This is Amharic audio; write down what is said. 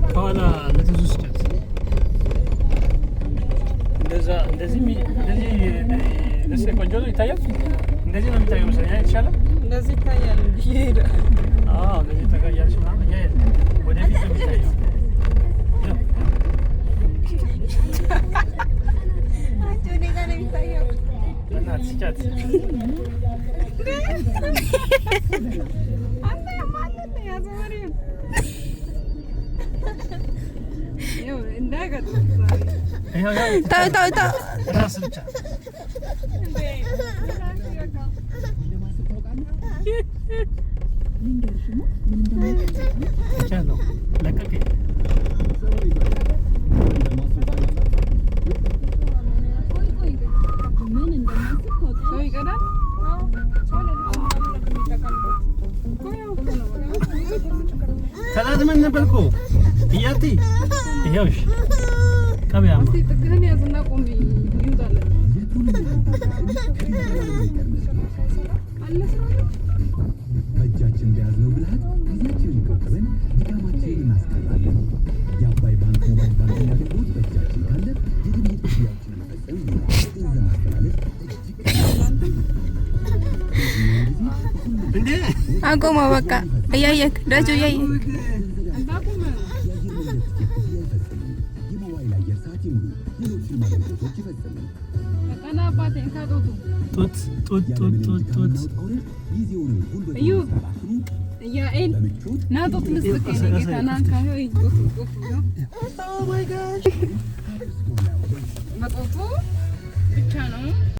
ከኋላ ለትዙ ስጫት። እንደዛ እንደዚህ እንደዚህ ደስ ቆንጆ ነው፣ ይታያል። እንደዚህ ነው የሚታየው መሰለኝ። የተሻለ እንደዚህ ይታያል። እየሄደ። አዎ፣ እንደዚህ ጠጋ እያልሽ ምናምን ወደፊት ነው የሚታየው። አንቺ እኔ ጋር ነው የሚታየው። በእናትሽ ስጫት። አንተ ማንን ነው ያዘው? ወሬውን ይኸው እንዳይገጥም ዛሬ። ይኸው ይኸው። ተው ተው ተው። ራስ ብቻ። እንዴ ብቻ ነው ለቀቀኝ። ሰው ይቀዳል። ተላዝመን ነበር እኮ እያቲ ይኸው እሺ ቀቢያማ። እስቲ ጥግህን ያዝና ቁም፣ ይውጣለን አለ ስራ ነው። በእጃችን በያዝነው ብልሃት ጊዜያችንን ቆጥበን ድካማችንን እናስቀራለን። የአባይ ባንክ mobile banking አገልግሎት በእጃችን ካለ የግብይት ክፍያዎችን መፈጸም፣ ገንዘብ ማስተላለፍ እጅግ እንዴ! አቁመው በቃ። እያየክ ደጁ እያየክ። እንዳቁም። የአየር መንገድ ትኬት ክፍያ ይፈጽሙ፣ የሞባይል አየር ሰዓት ይሙሉ፣ ሌሎችንም አገልግሎቶች ይፈጽሙ። በቃ ና አባቴ እንካ ጦቱ። ጡት ጡት ጡት ያለምንም ጡት ድካምና ጡት። ውጣ ውረድ ጊዜውንም ጉልበቱን እዩ። ሳያባክኑ እያኤል በምቾት ና ጦት ልስጥክ የኔ ጌታ፣ ና እንካ። ይኸው ጦቱ ጦቱ ነው። በጦቱ ብቻ ነው።